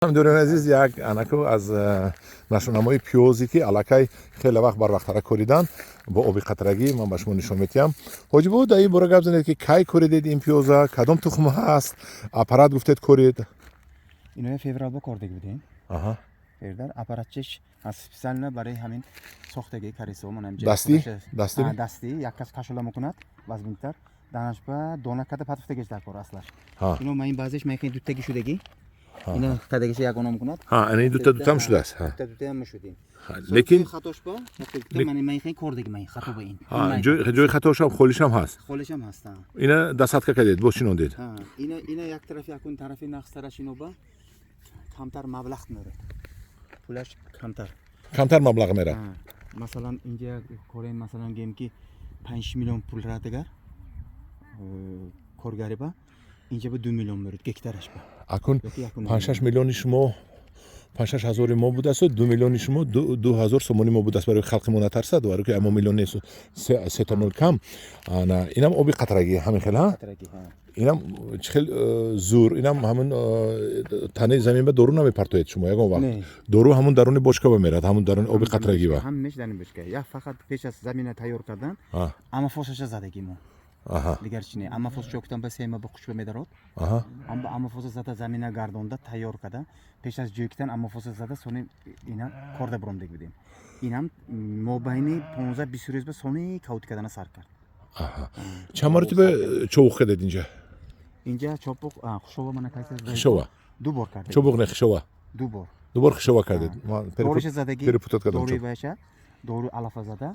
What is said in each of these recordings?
Ҳамдиёрони азиз, як анаку аз нашъунамои пиёзе, ки аллакай хеле вақт барвақттара коридан бо оби қатрагӣ, ман ба шумо нишон медиҳам. Ҳоҷибобо, дар ин бора гап занед, ки кай коридед ин пиёза, кадом тухм ҳаст, аппарат гуфтед корид. Иноя феврал ба кордагӣ будем. Феврал аппаратчиш аз специально барои ҳамин сохтагӣ карисо манам. Дастӣ? Дастӣ? Дастӣ, як кас кашола мекунад, вазминтар данаш ба дона када патуфтагиш дар кор аслаш. Ино ма ин баъзеш ма яхе дутагӣ шудагӣ, ина кадагиша ягона мекунад. Ҳа, ана ин дута дутам шудааст. Дута дутаам мешудем. Лекин хатош ба ман ин кордагӣ, ман хато ба ин. Ҷои хатошам, холишам ҳаст. Холишам ҳаст. Ина дасатка кардед, боз чӣ нондед? Ина як тарафи, акун тарафи нақстараш ино ба камтар маблағ мерад, пулаш камтар. Камтар маблағ мерад. Масалан, инҷа корем, масалан, гем ки 5 миллион пул рад, агар коргари ба инҷа ба 2 миллион мерад гектараш ба. Акун 5-6 миллиони шумо 5-6 ҳазори мо будааст, 2 миллиони шумо 2000 сомони мо будааст. Барои халқи мо натарсад, барои ки амо миллион нест, сета нол кам. Ана инам оби қатрагӣ ҳамин хел, ҳа? Инам чӣ хел зур, инам ҳамун танаи замин ба дору намепартоед шумо ягон вақт? Дору ҳамун даруни бочка ба мерад, ҳамун даруни оби қатрагӣ ба. Ҳамеш даруни бочка. Як фақат пеш аз замина тайёр кардан аммофосаша задагӣ мо, дигар чи не. Аммофос чоктан ба сема ба хушба медарод. Аммофоса зада, замина гардонда, тайёр карда, пеш аз ҷӯкитан аммофоса зада, сони ина корда буромдаг будем. Инам мобайни 15-20 рӯз ба сони каут кардана сар кард. Чанд маротиба чобуқ кардед инҷа? Инҷа чобуқ, хушова мана кайса. Хишова. Ду бор кардем. Чобуқ не, хишова. Ду бор. Ду бор хишова кардед. Доруша задагӣ. Перепутать кардам. Доруи вайша, дору алафа зада,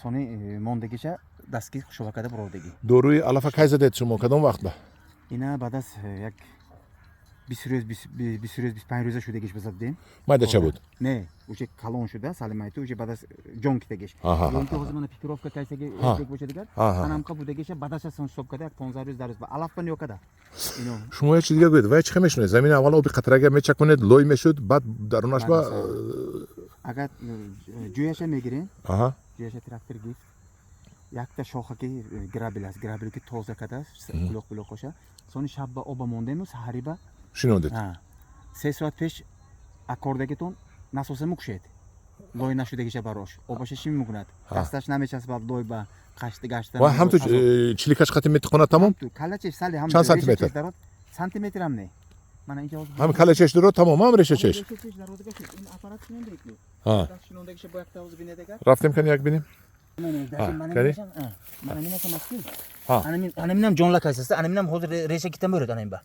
сони мондагиша дастги хушова карда буровдагӣ. Доруи алафа кай задед шумо, кадом вақт ба? Ина баъд аз як 20 рӯз, 20 рӯз, 25 рӯза шудагиш ба задем. Майдача буд? Не, уже калон шуда, салимайту, уже баъд аз ҷон китагиш. Ки ҳозир мана пикировка кайсаги бошад, дигар анамқа будагиша баъдаша сон ҳисоб карда, як 15 рӯз, 10 рӯз ба алаф ба ниё када. Шумо як чиз дига гӯед, вай чӣ хел мешунед? Замини аввал оби қатрага мечаконед, лой мешуд, баъд дарунаш ба? Агар ҷӯяша мегирем, ҷӯяша трактор гифт, якта шохаки грабель аст, грабель ки тоза кардааст, булоқ булоқоша, сони шаб ба оба мондему, саҳари ба шинондед. 3 соат пеш аккордагитон насоса мукушед, лой нашудагиша барош обаша шим мекунад, дасташ намечаспад лой ба қашти гашта. Ва ҳамту чиликаш қати метиқонад, тамом. Каллачеш сали ҳам. Чанд сантиметр? Сантиметрам не, мана инҷа. Ҳам каллачеш дуро, тамом, ҳам решачеш. Аппарат шинондагику, шинондагиша бо якта ҳозир бинед агар. Рафтем, кани як бинем. Анаминам ҷонлак аст, анаминам ҳозир реша кита мӯрад, анамин ба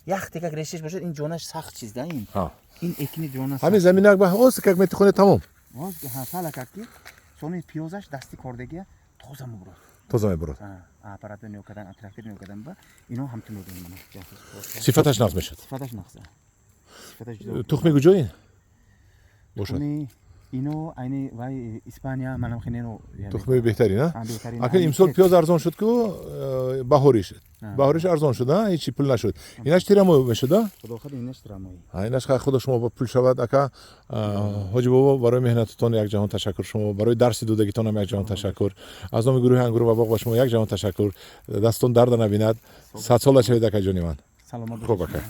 яхте как решаш бошад, ин ҷонаш сахт чиз да, ин экини ҷона. Ҳамин заминак ба оз как метихоне, тамом. Салакак ки сони пиёзаш дасти кордагия тоза мебурад. Тоза мебурад. Аппарата ниё кардан, трактор ниё кардан ба ино ҳамту мегӯем. Сифаташ нағз мешад. Сифаташ нағз. Тухми куҷо ин бошад? Ино айни вай Испания, манам хинено. Тухми беҳтарин. Ака, имсол пиёз арзон шуд ку, баҳориш, баҳориш арзон шуд, ҳечи пул нашуд. Инаш тирамоҳ мешуд. Инаш худо шумо ба пул шавад. Ака Ҳоҷи бобо, барои меҳнататон як ҷаҳон ташаккур, шумо барои дарси додагитонам як ҷаҳон ташаккур. Аз номи гурӯҳи «Ангур ва боғ» ба шумо як ҷаҳон ташаккур. Дастон дарда набинад, садсола шавед, акаҷони ман. Хуб, ака.